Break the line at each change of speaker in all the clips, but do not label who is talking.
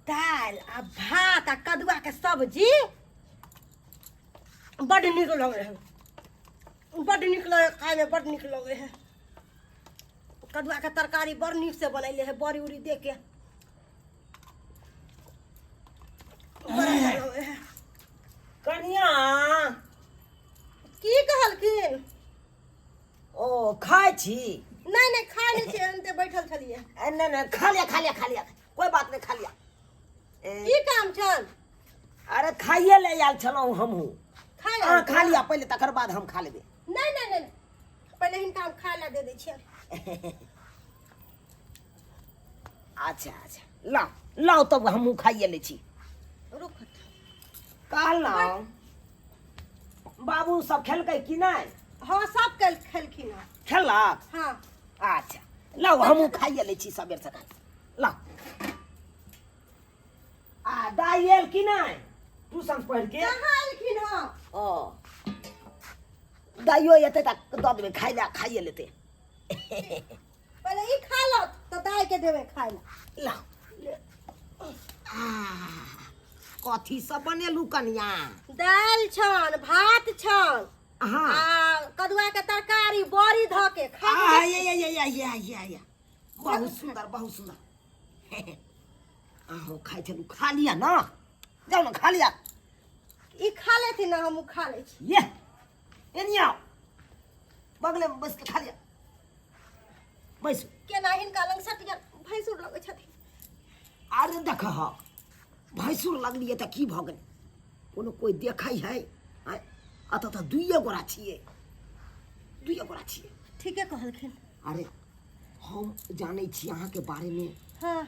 दालि आ भात आ कदुआके सब्जी बड्ड नीक लगै है, बड्ड नीक लगै, खायमे बड्ड नीक लगै है। कदुआके तरकारी बड़ नीकसँ बनैले है, बड़ी उड़ी दे के बड़ा अच्छा लगै है।
कनिया
की कहलखिन?
ओ खाइ छी?
नहि नहि, खा नहि छियै, एनते बैठल छलियै।
ए, नहि नहि, खा लिया, खा लिया, खा लिया, कोई बात नहीं, खा लिया। ए,
की काम छल?
अरे खाइए ले आयल छलहुँ हमहूँ।
खाय
अहाँ खा लिया पहिले, तकर बाद हम खा लेबै।
नहि नहि नहि, पहिले हिनका हम खाय लए दे दै छियै।
अच्छा अच्छा, लाउ लाउ, तब हमहूँ खाइए लै छी।
रुक।
कहलहुँ बाबू सब खेलकै कि नहि?
हँ, सब कल खेलखिन हँ।
खेलक?
हँ।
अच्छा लाउ, हमहूँ खाइए लै छी सबेर सकाल। लाउ। आ दाइ आयल कि नहि ट्यूशन पढ़ि के?
कहाँ एलखिन हँ।
ओ दाइयो एतै तऽ दऽ देबै खाइ लए, खाइए लेतै।
पहिले ई खा लो तऽ दाइ के देबै खाय लए।
लाउ। कथी सब बनेलू कनिया?
दालि छन, भात छन
हाँ
आ कदुआ के तरकारी बड़ी धऽ के खा।
आ ये ये ये ये ये ये ये, बहुत सुंदर, बहुत सुंदर। अहूँ खाइ छलू, खा लिअ ना, जाउ ने, खा लिअ।
ई खा लेथिन ना, हमहूँ खा लै छी।
ये एनी आउ, बगलेमे बैस के खा लिअ, बैसू।
केना हिनका लग सट गेल, भैंसुर लगै छथिन।
अरे देख, भैंसुर लगलियै तऽ की भऽ गेलै? कोनो कोइ देखै है? आँय, एतऽ तऽ दुइए गोरा छियै, दुइए गोरा छियै।
ठीके कहलखिन।
अरे हम जानै छी अहाँके बारेमे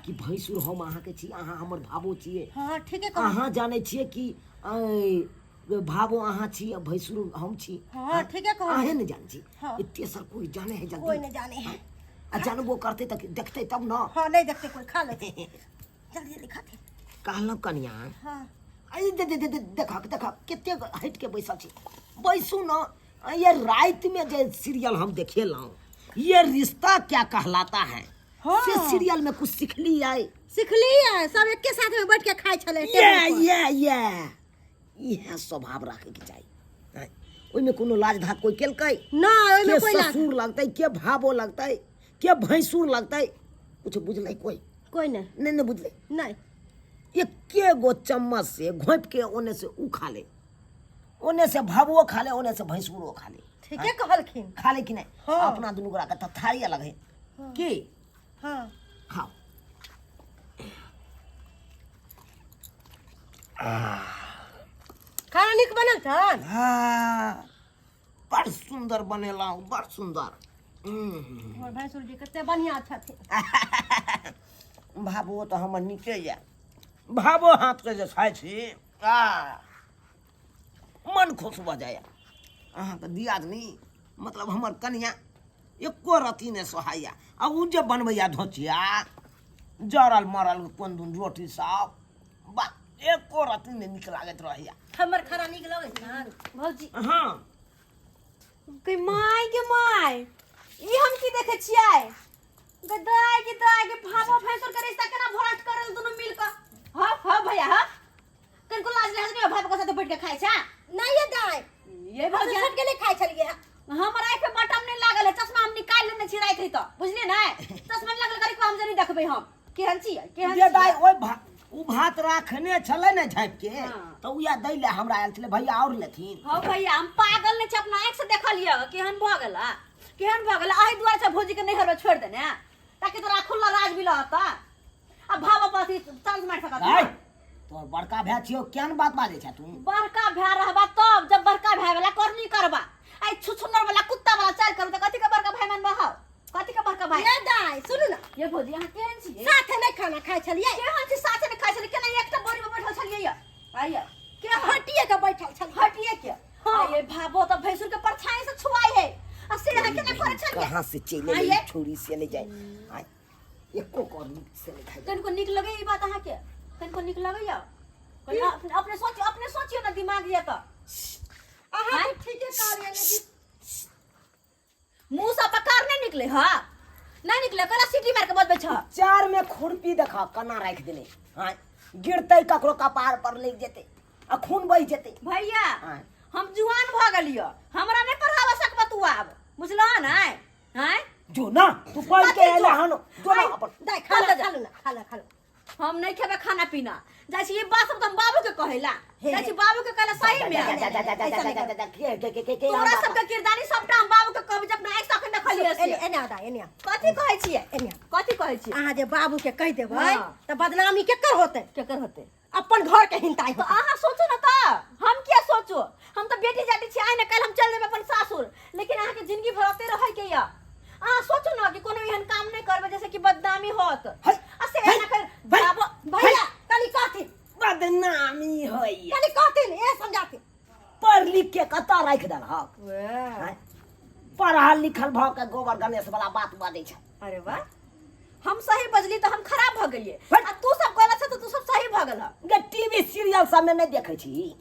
कि भैंसुर हम अहाँके छी, अहाँ हमर भाबो छियै।
हँ, ठीके कहलखिन।
अहाँ जानै छियै कि ऐ, भाबो अहाँ छी आ भैंसुर हम छी।
हँ, ठीके कहलखिन।
अहें नहि जानै छी।
हँ।
एते सर कोइ जानै है जल्दी?
कोइ नहि जानै है।
आ जानबो करतै तऽ देखतै तब ने।
हँ, नहि देखतै कोइ, खा लेतै, जल्दी जल्दी खाते।
कहलहुँ कनिया
हाँ
अरे दे दे दे दे, देखक देखक, कते हटि के बैसल छी, बैसू न। ये राति में जे सीरियल हम देखेलहुँ, ये रिश्ता क्या कहलाता है।
हाँ।
से सीरियल में कुछ सिखली आई?
सिखलियै, सब एके साथ में बैठ के खाइ छलै
ये
टेबुल पर।
ये इएह स्वभाव राखैके चाही। आँय, ओहिमे कोनो लाज धाक कोइ केलकै?
नहि, ओहिमे
के
कोइ लाज
ससुर लगतै, के भाबो लगतै, के भैंसुर लगतै, कुछ बुझलै कोइ?
कोइ नहि।
नहि नहि बुझलै।
नहि।
एके गो चम्मच से घोपि के ओने से उ खा ले, ओने से भाबुओ खा ले, ओने से भैंसुरो खा ले।
ठीके कहलखिन।
खा ले कि नहि?
हाँ।
अपना दुनू गोरा के तऽ थारी अलग है की।
हाँ।
खाओ।
खाना नीक बनल छन?
हाँ, बड़ सुंदर बनेलहुँ, बड़ सुंदर।
हमर भैंसुर जी कते बढ़िआँ छथिन।
भाबो तऽ हमर नीके यऽ। भाबो हाथके जे खाइ छी आ मन खुश भऽ जाइए। अहाँके दियादनी, मतलब हमर कनियाँ, एको रत्ती नहि सोहाइए। आ ओ जे बनबैए धोचिया जरल मरल कोन दुन रोटी सब, बा एको रत्ती नहि नीक लागैत रहैए।
हमर खाना नीक लगै छन?
भौजी।
हँ।
गे my, गे my, ई हम की देखै छियै? गे दाय, गे दाय, गे भाबो भैंसुर के रिश्ता केना भराट करल दुनू मिल क। हाँ हाँ भैया, हाँ, कनको लाज लिहाज नहीं, भाबो के साथे बैठ के खाइ छै?
नहीं ये दाय।
ये भौजी।
हम के नहीं खाइ छलियै।
हमर आँखि पे बटम नहीं लागल है, चश्मा हम निकाल लेने छी राति तऽ बुझलियै ने, चश्मा नहीं लागल करी हम जे नहीं देखबै हम केहन छियै, केहन
ये दाय
छियै।
ओहि ओ भात राखने छलै ने झाँपि के,
हाँ।
तऽ उएह दै लए हमरा आयल छलै, भैया आओर लेथिन।
हँ भैया, हम पागल नहीं छी, अपना आँखि से देखलियै केहन भऽ गेला, केहन भऽ गेला। एहि दुआरे छै भौजी के नैहर में छोड़ि देने ताकि तोरा खुला राज मिलत आ भाव पति चांस मारि सकत।
आय, तोहर बड़का भाय छियौ, केहन बात बाजै छै तू?
बड़का भाय रहबा तब जब बड़का भाय वाला करनी करबा, आई छुछुनर वाला कुत्ता वाला चाल करू तऽ कथी के बड़का भाय मानबा हौ? कथी के बड़का भाय?
ये दाय, सुनू ने।
ये भौजी, अहाँ केहन छियै?
साथे नहि खाना खाइ छलियै?
केहन छी? साथे नहि खाइ छलियै? केना एकटा बोरी में बैठल छलियै ये? आइये केहन
हटिए के बैठल छलियै।
हटिए के?
हाँ।
आइये भाबो तऽ भैंसुर के परछाई से छुआई है आ से अहाँ केना करै छलियै?
कहाँ से चलि
आइये।
एलै छोरी से नहि जाय। आय, एको कर नीक से नहि खाइ।
कनिको नीक लगैया ई बात अहाँके? कनिको नीक लगैया? कनि अपने अपने सोचियो, अपने सोचियो ने, दिमाग यऽ तऽ।
अहाँ
आँय?
तऽ ठीके कहलियै, लेकिन
मुँह से बकार नहीं निकले। हाँ, नहीं निकले, कला सीटी मार के बजबै छ।
चार में खुरपी देखा कना राखि देने। हाँ। गिरतै ककरो कपार पर लागि जेतै आ खून बहि जेतै।
भैया,
आँय।
हम जुआन भऽ गेलियो, हमरा नहि पढ़ाबऽ सकबऽ तू आब, बुझलह ने? आँय,
जो ना, तू पढ़ के
कथी जो?
एला हन, जो ना
आँय,
अपन।
दाइ, खा
कतऽ
ले, खा लू ना, खा ले, खा ले।
हम नहीं खेबै खाना पीना, जाइ छी। ई बात सब तऽ हम बाबू के कहेला
हे,
जाइ छी, बाबू के कहला। सही में
जा, जा, जा, जा, जा, जा, जा, जा, जा, के के के के के
तोरा सबके किरदानी सबटा हम बाबू के कहब जे अपना आँखि से अखन देखलियै से।
एने एने आ दाइ, एने आ।
कथी कहै छियै?
एने आ।
कथी कहै छियै?
अहाँ जे बाबू के कहि देबै
हाँ।
तऽ बदनामी केकर होतै?
केकर होतै?
अपन घर के हिंताई
तऽ
होतै।
अहाँ सोचू ने, तऽ हम किया सोचू? हम तऽ बेटी जाति छी, आइ ने काल्हि हम चलि जेबै अपन सासुर, लेकिन अहाँके जिंदगी भर ओतै रहै के यऽ। अहाँ सोचू ने कि कोनो एहन काम नहि करबै जैसे कि बदनामी होत।
है,
आ से
है,
एना कर
है,
बाबू
भैया, कनि कहथिन।
बदनामी होइया।
कनि कहथिन, ए समझाथिन।
पढ़ लिख के कतऽ राखि देलहक? आँय? पढ़ल लिखल भऽ के गोबर गणेश वाला बात बाजै छै।
अरे वाह, हम सही बजली तऽ हम खराब भऽ गेलियै
हट।
आ तू सब कहला छ तऽ तू सब सही भऽ गेल।
गे, टीवी सीरियल सबमे नहि देखै छी?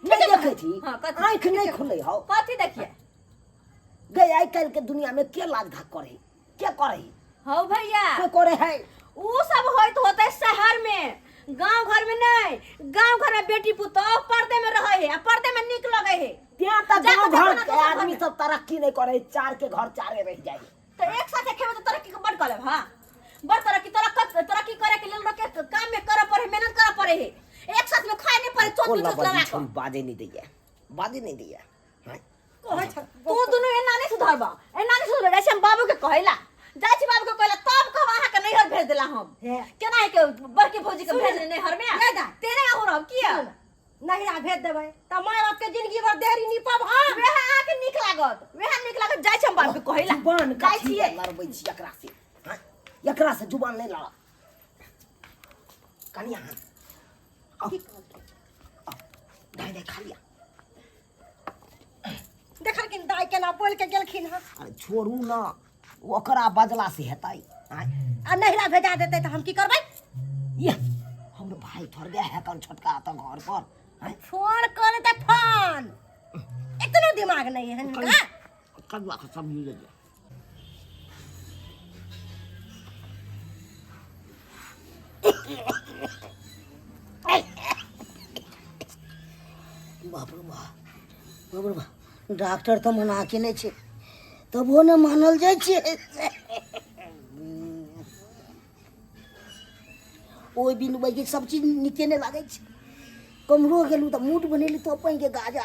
नहि देखै छी?
हाँ, कथी?
आँखि नहि खुलै हौ?
कथी देखिए?
गे, आइ काल्हि के दुनिया में के लाज धाक करे, के करे?
हौ भैया,
के करे है?
उ सब होइत होते शहर में, गांव घर में नहीं। गांव घर में बेटी पुतोह पर्दे में रहे है आ पर्दे में निक लगे है।
ત્યાં तऽ
जा
गाँव
कऽ
घर
देखो ना
के
दोसर
आदमी
घरमे।
सब तरक्की नहि करे, चार के घर चारे रहि जाइ।
तो एक साथे खेबै तो तरक्की के बड़ कऽ लेब। हाँ, बड़ तरक्की। तरक्की, तरक्की करे के लेल लोग के काम में करे पड़े, मेहनत करे पड़े है। एक साथ में खाए नहीं पड़े, चोट
कोन
चोट
लबड़ी
लगा
छोरी, बाजे नहि दैया, बाजे नहि दैया। हाँ?
कहै छ।
तू दुनू एना नहीं सुधरबा, एना नहीं सुधरबा। जाइ छी हम बाबू के कहेला, जाइ छी बाबू के कहेला, तब कहब अहाँ के नैहर भेज देला हम।
हे।
केना है के बड़की भौजी के भेज नैहर में?
नहीं दाइ।
तेने अहूँ रहब किया?
नहिरा भेज देबै तऽ माय बाप के जिंदगी भर देहरी नीपब हम।
वेह अहाँ के नीक लागत, वेह नीक लागत। जाइ छी हम बाबू के कहेला।
जुबान
जाइ
कथी
छियै।
लड़बै छी एकरा से? हाँ? एकरा से जुबान नहि लड़ा कनिया। आओ, आओ, दाइ दाइ, खा लिया।
देखलखिन दाइ केना बोल के गेलखिन हँ?
अरे छोड़ू ना, ओकरा बजला से हेतै? आँय?
आ नहिरा भेजा देतै तऽ हम की करबै?
ये हमर भाई थोड़बे है कन छोटका तऽ घर पर, आँय?
फोन कर दे फोन, इतना दिमाग नहीं है इनका।
कदुआ के सब्जी ले लिअ।
बाप रे बाप, बाप रे बाप, डॉक्टर तऽ मना केने छै, तबो ने मानल जाइ छै। ओहि बिन बगी सब चीज नीके नहि लागै छै। कमरो गेलहुँ तऽ मूड बनेलहुँ तऽ अपन के गाजा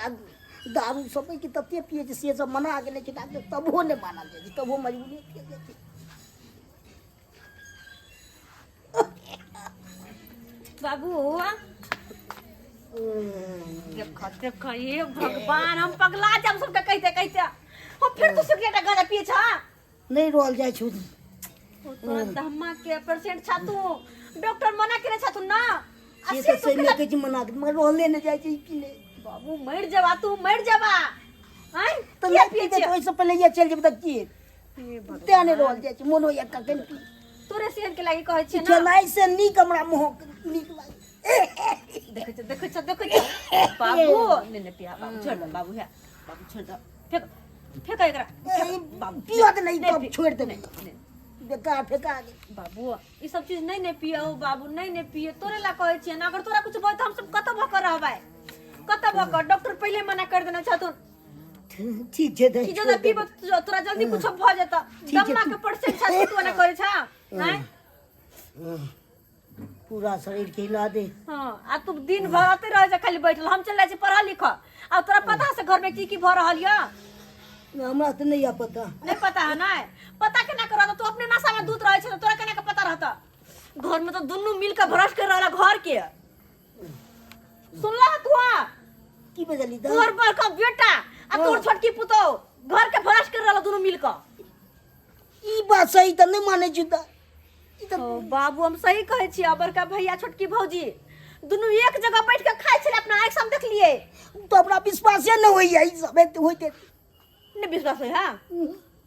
दारू सब के तते पियै छै, से सब मना केने छै डॉक्टर, तबो नहि मानल जाइ छै, तबो मजबूरी पियल जाइ छै।
बाबू, देख देख, हे भगवान, हम पगला जाब सबके कहिते कहिते। हम फिर तो सिगरेट आ गांजा पिए छा?
नहि रहल जाइ छौ।
ओ तोरा दम्मा के पेशेंट छा तू, डॉक्टर मना केने छा तू ना? आ
से
से
तऽ
तू
सही
केना
कहै छी मना के, मगर रहले नहि जाइ छै ई पीने।
बाबू, मर जबा तू, मर जबा। आय
तऽ
किया
नहि
पिए
पीते
छियै?
तऽ ओहिसँ पहिले ये चलि जेबै तऽ की?
हे भगवान।
तें नहि रहल जाइ छै, मोन होइया कखन पी।
तोरे सेहत के लागी कहै छियै ना।
खेनाइ से नीक हमरा मुँह नीक लागै।
देखै छ, देखै छ, देखै छ बाबू। नहि नहि पिया बाबू, छोड़ दे बाबू, हे बाबू, छोड़ दे, फेक फेक एकरा, फेक, बाबू।
पियत नहि।
नहि
तब छोड़ि देबै।
नहि, नहि।
बेकार फेका गेल।
बाबू, ई सब चीज नहीं ने पियो बाबू, नहीं ने पियो। तोरे ला कहै छियै ना, अगर तोरा कुछ भऽ तऽ हम सब कतऽ भऽ कऽ रहबै, कतऽ भऽ कऽ? डॉक्टर पहिले मना कर देने छथुन।
ठीक छै
कि जदा पीबो तोरा जल्दी कुछ भऽ जेतऽ।
ठीक छै,
दम्मा के परसेंट छा तू एना करै छा? आँय?
पूरा शरीर के हिला दे।
हाँ, आ तू दिन भर अते रह जा खाली बैठल, हम चल जाइ छी पढ़ऽ लिखऽ। आ तोरा पता से घर में की की भऽ रहल यऽ?
हमरा तऽ नहि यऽ पता।
नहीं पता है? नहीं पता केना के रहत? तू अपने नशा में दूत रहै छै तऽ तोरा केना के पता रहत? घर में तो दुनू मिल के भ्रष्ट कर रहल घर के। सुनला तू?
की बजली?
तोहर बड़का बेटा आ तोहर छोटकी पुतोह घर के भ्रष्ट कर रहल दुनू मिल के।
ई बात सही तऽ नहि मानै छी तऽ ई तऽ
ओ बाबू, हम सही कहै छियै। बड़का भैया छोटकी भौजी दुनू एक जगह बैठ के खाइ छलै, अपना आँखि से हम देखलियै।
तऽ हमरा विश्वासे नहि होइया ई सब एते होइते।
नहि विश्वास होइ है?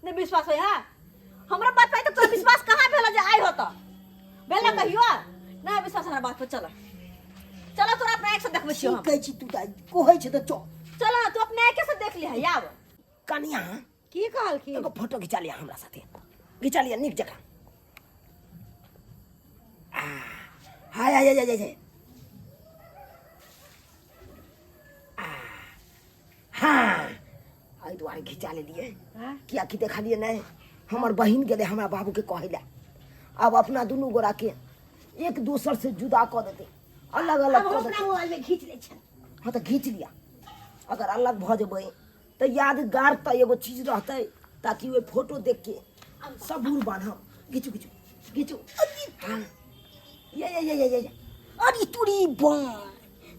नहि विश्वास होइ है हमरा बात पर? तऽ तोरा विश्वास कहाँ भेल जे आइ होता भेल ना कहियो? नहि विश्वास हमरा बात पर? चल चल, तोरा अपना आँखि से देखबै छियौ
की
हम।
कहै छी तू तऽ कहै छै तऽ चल।
चल ना, तू अपना आँखि से देख लिह आब।
कनिया।
की कहलखिन?
एगो फोटो घिचा लिया हमरा साथे, घिचा लिया नीक जकाँ। आ, हाय हाय हाय हाय हाय। दुआरे घिचा लेलियै कियाकि देखलियै नहि हमर बहिन गेलै हमरा बाबूके कहै लए। आब अपना दुनू गोराके एक दोसर से जुदा कऽ देतै, अलग अलग
आब हम
कऽ
अपना
देतै।
मोबाइल में घीच लै छियनि।
हँ तऽ घीच लिअ। अगर अलग भऽ जेबै तऽ यादगार तऽ एगो चीज रहतै, ताकि ओहि फोटो देख के सबूर बान्हब। घिचू घिचू घिचू। हाँ, ये ये ये ये ये ये।
अरे तोरी बाँ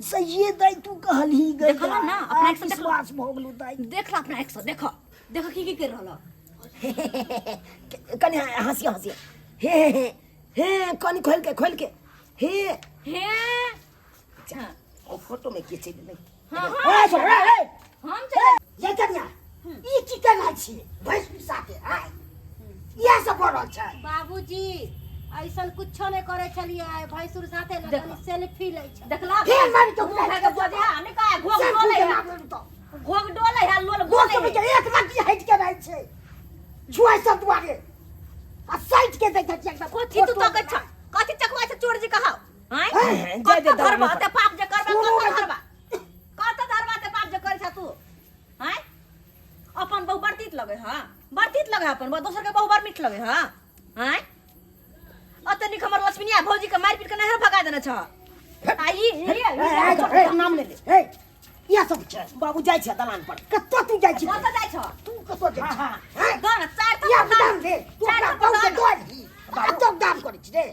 सहिए दाइ तू कहलही गई।
देखल ना, अपना एक सौ देखल।
विश्वास भऽ गेलौ दाइ।
देख ला अपना एक सौ, देख देख की की कर रहल।
कनि हँसी हँसी, हे हे हे हे, कनि खोलि के खोलि के हे
हे। हाँ।
ओ फोटो में के चलि गेलै?
हाँ।
ए, छोड़, ए, ए,
हम चल
ये कनिया ई की केना छी भैंस पिसा के आय इएह सब भऽ रहल छै।
बाबूजी, ऐसन कुछो नहीं करे छलियै, भैंसुर साथे न
देखो।
कनी सेल्फी लै छै।
देखला
फेर मारि के
मुँह खा के बजे है नहीं का घोघ
सेल्फी
डोले
के
है।
नाम लेलहुँ तऽ
घोघ डोले है, लोल
दोस्त
बोले
सब
है।
के एक लड़की हटि के रहै छै छुआइ सब दुआरे आ साइड के देखै छियै एकदम।
कथी तू तकै छ? कथी चकवा छ चोर जी कहाव आय?
हैं, जय
कत
जय
धरबा
दलान
ते पाप जे करबा?
कोनो
कत
बात-
धरबा, कत धरबा ते पाप जे करै छ तू आय? अपन बहु बड़ तीत लगे हां, बड़ तीत लगे अपन बहु, दोसर के बहु बड़ मीठ लगे हां आय? अते निक हमर लक्ष्मीनिया भौजी के मारि पीट के नहर भगा देने छ आ ई ई-
ए, ए, ए, नाम ले ले ए, इएह सब छै।
बाबू जाइ छै दलान पर।
कतऽ तू जाइ छी?
कतऽ जाइ छ?
तू कतऽ जाइ छी? हैं?
दो ना चार
इएह
थप्पड़
दाम दे तू
चार
अपना
थप्पड़
बहु के
दो ना।
दऽ दही आ तब दाम करै छी रे।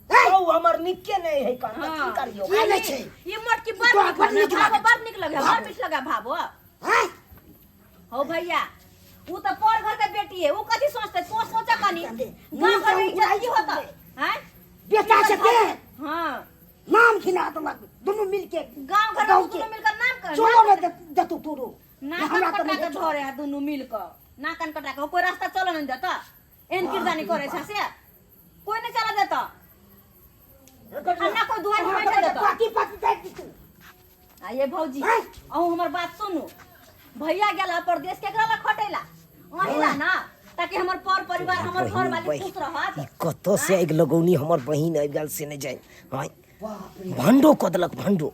हैं?
औ हमर निके नहि है कन तऽ की
हाँ।
करियौ?
की नहि छै?
ई मोटकी बड़
तोरा
नीक
बड़
लगे
नीक
भावो,
लागै
बड़ नीक लगे, बड़ मीठ लगे भावो।
हैं?
हो भैया, ऊ त पर घर के बेटी है, ऊ कथी सोचते? तू सोचा कनी,
दे।
गांव घर में
मुँह
इज्जत की
से
होता हैं?
बेटा छै ते
हां
नाम खिना देलक दुनू मिलके
गांव घर में
गाँव के।
दुनू मिलकर नाम कर
चलो ने देतौ तोरो।
नाक
हमरा
कान
तऽ
कटा
नहि
के
देतौ।
धरे है दुनू मिल के, नाक कान कटा के कोई रास्ता चलो नहीं देता। एहन किरदानी करे छै से कोई नहीं चला देता आ ना कोई दुआर पर बैठे देता।
पाती पाती दाबि दितौ।
आ ये भौजी,
हैं?
अहूँ हमर बात सुनू। भैया गेला परदेश, केकरा ला खटेला? अहीं ला ना, ताकि हमर पर परिवार, हमर घर वाली खुश रहत।
ई कतऽ से आगि लगौनी हमर बहिन आबि गेल से नहि जानि। आँय, भंडो कऽ देलक भंडो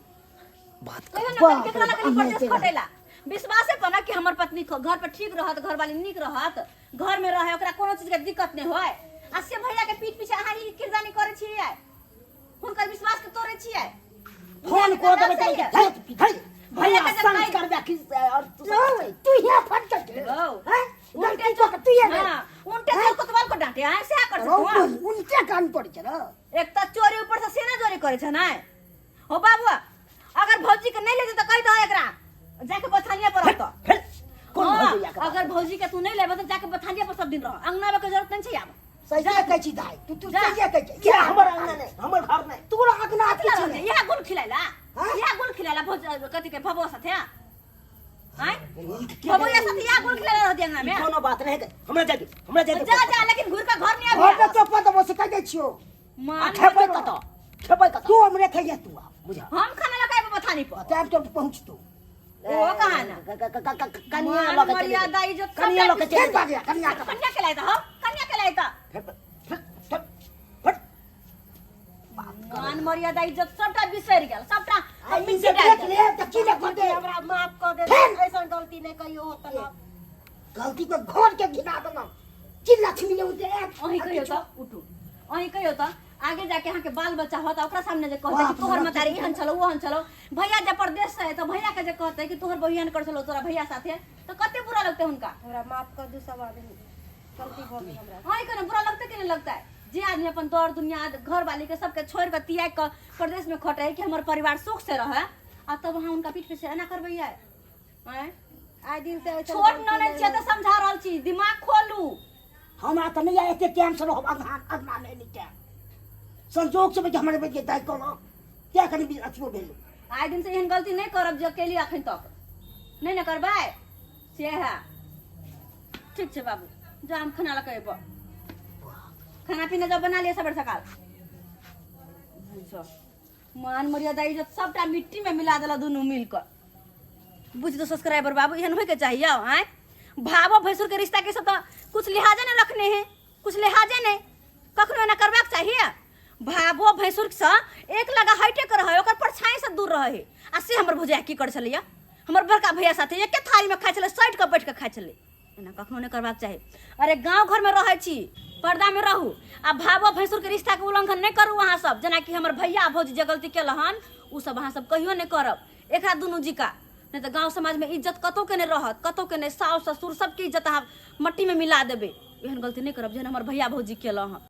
बात।
कहियो ना
बाप
केकरा ला
रे,
कनी परदेश
अनाहिते
खटेला? विश्वासे पर ना कि हमर पत्नी घर पर ठीक रहत, घर वाली नीक रहत, घर में रहे, ओकरा कोनो चीज के दिक्कत नहीं होय। आ से भैया के पीठ पीछे अहाँ ई किरदानी करै छियै, हुनकर विश्वास के तोड़ै छियै।
फोन कऽ देबै
सही
तऽ
है।
हे, हे,
भैया के जब
संग
काल्हि-
करबे कि और तू सब
तू यहाँ फोन कर के
हौ।
हैं?
उनटे
गलती कऽ के तू यहाँ
हाँ, उनटे चोर कोतवाल को डांटे आए से कर
रौ,
तू।
उनटे कान पड़ै छै ने।
एक तऽ चोरी, ऊपर से सेना चोरी करे छै नै। हो बाबू, अगर भौजी के नहीं लेते तऽ कहि दह एकरा जाके बथानिया पर रहत।
कोन
हाँ,
भौजैया के बात?
अगर भौजी के तू नहीं लेबे तऽ जाके बथानिया पर सब दिन रह, अंगना में के जरूरत नहीं छै आब।
सहिए कहै छी दाइ, तू तू
जा।
सहिए कहै छी।
किया हमर अंगना नहि, हमर घर नहि?
तोरा अंगना
कथी
किछु
ला
नहि।
इएह गुल खिलाइला?
हाँ?
इएह गुल खिलाइला भौज कथी के भबो साथे आँय? भबो या साथे इएह गुल खिलाइला रहती अंगना में?
कोनो बात नहीं है, हमरा जाय दे, हमरा जाय दे।
जा जा, लेकिन घूर के घर नहीं
घर
आबी।
पे चौपा देबो से कहि दै छियौ।
आ
मान
खेबै कतऽ, खेबै कतऽ?
तू हमरे खैहे तू आब।
बुझा
हम खाना लगाएब बथानी पर।
तब तो पहुँचतौ।
ओ कहाँ ना
कनिया
मान
लऽ के चलि
मर्यादा
जेतै।
इज्जत
कनिया लऽ के चलि
फेर
जेतै।
बाजै कनिया के।
कन्या के लायता हो, कन्या के लायता।
फेर फेर फेर फेर
मान मर्यादा इज्जत सबटा बिसरि गेल, सबटा
आ ई
मिट्टी
से
डालि
देख
देल।
ले तऽ की ने कर दे।
हमरा माफ कऽ दे।
फेर?
ऐसन गलती नहीं कहियो होत ना।
गलती के घर के घिना देलक की लक्ष्मी ने उते।
अहीं कहियो तऽ उठू, अहीं कहियो तऽ आगे जाके अहाँके बाल बच्चा होत, ओकरा सामने जे कहतै कि
बाप रे
तोहर
बाप।
मतारी एहन छलौ, ओहन छलौ। भैया जे परदेश से है तऽ भैया के जे कहतै कि तोहर बहिन कर छलौ तोरा भैया साथे, तऽ कते बुरा लगतै हुनका?
हमरा माफ कर दू सब आदमी, गलती भऽ गेल हमरा।
अहीं कने बुरा लगतै कि नहि लगतै? जे आदमी अपन दर दुनिया घर वाली के सबके छोड़ के त्याग के परदेश में खटे कि हमर परिवार सुख से रहे, आ तब अहाँ हुनका पीठ पीछे एना करबै आँय?
आइ दिन से ऐसन
छोट
गलती
ननैद
नहि
छियै तऽ समझा रहल छी, दिमाग खोलू।
हमरा तऽ नहि एते टाइम से रहब अंगना अंगना नहि नहि टाइम संजोग से बेटी हमरे बेटी दाइ कहलहुँ क्या कनि अथियो भेल।
आइ दिन से एहन गलती नहि करब जे केली अखन तक नहि ने करबै से है। ठीक छै बाबू, जा हम खाना लऽ के अयबो। खाना पीना जब बना लिअ सबेर सकाल। बुझ मान मर्यादा इज्जत सबटा मिट्टी में मिला देला दुनू मिल कऽ। बुझ दो सब्सक्राइबर बाबू, एहन होइके चाहिए आँय? भावो भैंसुर के रिश्ता के सब तऽ कुछ लिहाजे नहीं रखने है, कुछ लिहाजे नहीं। कखनो एना करबाक चाहिए? भावो भैंसुर से एक लगा हटे के रहे, ओकर परछाई से दूर रहे। आ से हमर भुजाया की कर छलैया? हमर बड़का भैया साथे एके थारीमे खाइ छलै, सटि कऽ बैठ कऽ खाइ छलै। एना कखनो नहि करबाक चाही। अरे गाँव घरमे रहै छी, पर्दामे रहू आ भावो भैंसुरके रिश्ताके उल्लंघन नहि करू अहाँ सब। जेनाकि हमर भैया आ भौजी जे गलती केलहन ओ सब अहाँ सब कहियो नहि करब एकरा दुनू जीका, नहि तऽ गाँव समाजमे इज्जत कतहु के नहि रहत, कतहु के नहि। साउस ससुर सबके इज्जत अहाँ मट्टीमे मिला देबै। एहन गलती नहि करब जेहन हमर भैया भौजी केलहुँ हँ।